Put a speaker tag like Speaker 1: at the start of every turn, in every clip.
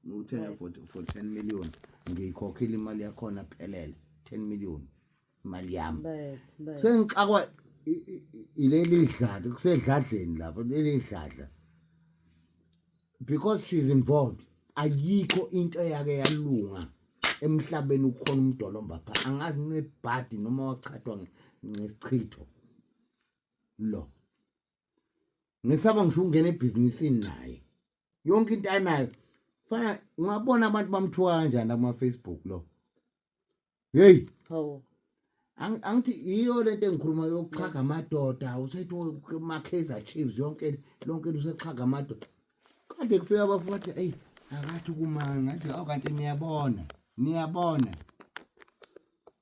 Speaker 1: Nguthenga for 10 million, ngiyikhokhile imali yakhona phelele, 10 million imali yami.
Speaker 2: Bayethe.
Speaker 1: Sengixakwa ileli dladla, kusedladleni lapho leli dladla, because she's involved. Ayikho into eyake yalunga emhlabeni. Ukhona umdolomba pha, angazi nebhadi noma wachathwa ngesichitho lo. Ngisaba ngisho ukungena ebhizinisini naye, yonke into anayo fana. Ungabona abantu bamthuka kanjani kuma-Facebook lo. Hey.
Speaker 2: Hawu.
Speaker 1: Angithi yiyo lento engikhuluma yokuxhaga amadoda. Usethi ma-Kaizer Chiefs yonke lonke, usexhaga amadoda. Kade kufika abafuthi, eyi, akathi kuma ngathi, awu, kanti niyabona, niyabona.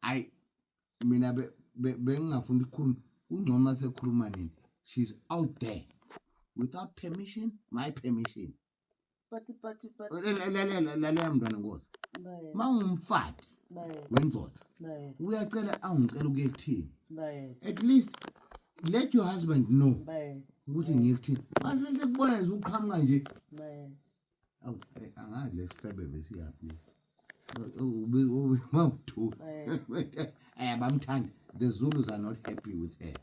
Speaker 1: Ayi, mina bengingafuni ukukhuluma, kungcono sekhuluma nini. She's out there without permission, my permission.
Speaker 2: But
Speaker 1: Lalela, lalela, mntwana nkosi.
Speaker 2: Bayethe.
Speaker 1: Ma ungumfati wendoda, uyacela, awungicela ukuye kuthini. At least let your husband know ukuthi ngiye kuthini. Mase sikubona nje uqhamuka nje. Awu, angazi lesifebe besiyaphi. Mawuthu bamthanda. The Zulus are not happy with her.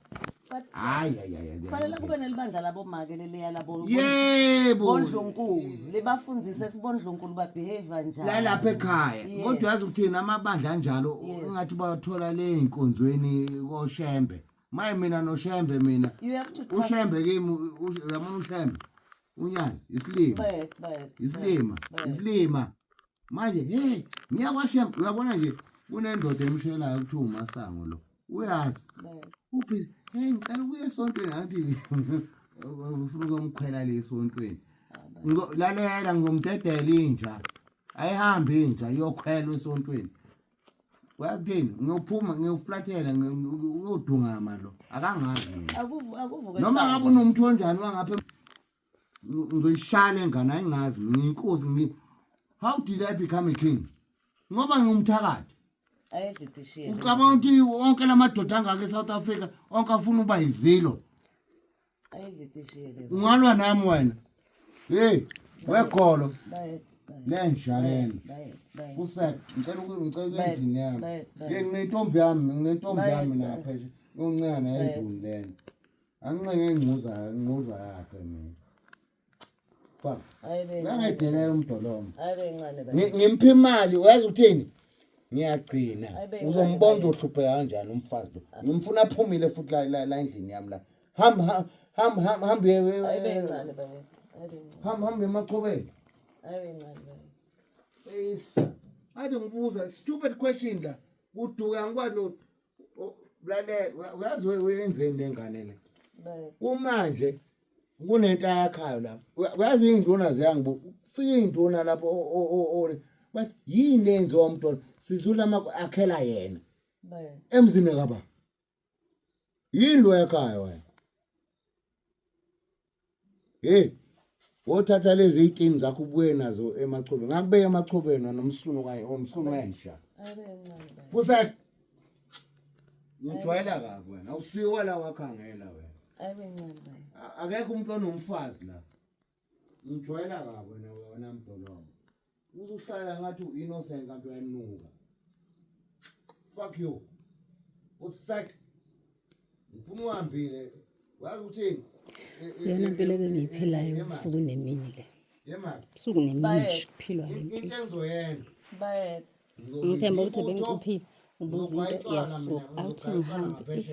Speaker 2: But
Speaker 1: Hayi, hayi, hayi.
Speaker 2: Kufanele kube nelibandla labomake leliya labo
Speaker 1: Yebo.
Speaker 2: bondlunkulu, libafundzise ukuthi bondlunkulu babehave kanjani.
Speaker 1: La lapha ekhaya. Kodwa yazi ukuthini, amabandla anjalo engathi bathola le inkonzweni koShembe. Maye, mina noShembe, mina
Speaker 2: You have to trust.
Speaker 1: uShembe kimi, uyabona uShembe, unyazi isilima.
Speaker 2: Bayethe, bayethe.
Speaker 1: Isilima. Isilima. Manje, hey, ngiyakwashembe, uyabona nje kunendoda emshelayo kuthiwa uMasango lo, uyazi. Uphi? Hey, ngicela ukuya esontweni. Ngathi ufuna ukumkhwela le esontweni. Lalela, ngizomdedela inja, ayihambi inja iyokhwelwa esontweni. Uyakuthini? Ngiyophuma, ngiyoflathela, uyodungama lo, akangazi mina.
Speaker 2: Akuvuke.
Speaker 1: Noma ngabe unomuntu onjani wangapha, ngizoyishaya le ngane, ayingazi. Mina ngiyinkosi. How did I become a king? Ngoba ngingumthakathi.
Speaker 2: Ayididishile.
Speaker 1: Ucabanga ukuthi wonke la madoda angaka e-South Africa, onke afuna ukuba yizilo?
Speaker 2: Ayididishile.
Speaker 1: Ungalwa nami wena? Hey, wegolo.
Speaker 2: Bayethe.
Speaker 1: Lenja lena.
Speaker 2: Bayethe. Bayethe.
Speaker 1: Kusek, ngicela ukuya endlini yami.
Speaker 2: Bayethe.
Speaker 1: Hey, nginentombi yami, nginentombi yami
Speaker 2: Bayethe.
Speaker 1: lapha nje. Uncane endlini lena. Anginqenge ingquza, ingquza yakhe mina. Fuck.
Speaker 2: Ayibe.
Speaker 1: Uyangedelela umdolomba.
Speaker 2: Ayibe ncane, bayethe.
Speaker 1: Ngimpha imali, uyazi ukuthini? Ngiyagcina.
Speaker 2: Ayibe,
Speaker 1: Uzombona
Speaker 2: ayibe.
Speaker 1: uzohlupheka kanjani umfazi lo. Ngimfuna aphumile futhi la endlini yami la. Hamba, hamba, hamba, hamba.
Speaker 2: Ayibe ncane, bayethe. Ayibe ncane.
Speaker 1: Hamba, hamba emachobeni.
Speaker 2: Ayibe ncane, bayethe.
Speaker 1: Isa. Ade ngibuza stupid question la. Kuduka ngikwazi lo. Lalela, uyazi wenzeni lengane le?
Speaker 2: Bayethe.
Speaker 1: Kumanje kunento ayakhayo lapho. Uyazi iy'nduna ziyangibu, kufika iy'nduna lapho bathi yini le yenziwa umntwana sizula akhela yena
Speaker 2: Bayethe.
Speaker 1: emzini kaba. Yini lo yakhayo wena? Hey, wothatha lezi iy'tini zakho ubuye nazo emachobeni. Ngakubeka emachobeni nomsunu kanye omsunu wenja.
Speaker 2: Ayibe ncane, bayethe.
Speaker 1: Futhi ngijwayela kabi wena, awusiwo la wakhangela wena.
Speaker 2: Ayibe ncane, bayethe.
Speaker 1: Akekho umuntu onomfazi la. Ngijwayela kabi wena, wena mdolomba. Uzuhlala ngathi u-innocent kanti uyanuka. Fuck you. Usak. Ngifuna uhambile. Wazi ukuthini?
Speaker 3: Iyona mpilo eke ngiyiphilayo usuku nemini le.
Speaker 1: Yema.
Speaker 3: Usuku nemini nje
Speaker 2: Bayethe.
Speaker 3: kuphilwa le
Speaker 1: Into
Speaker 3: mpilo.
Speaker 1: engizoyenza.
Speaker 2: Bayethe.
Speaker 3: Ngithemba ukuthi bengicuphile ubuza into iyasuka awuthi ngihambe.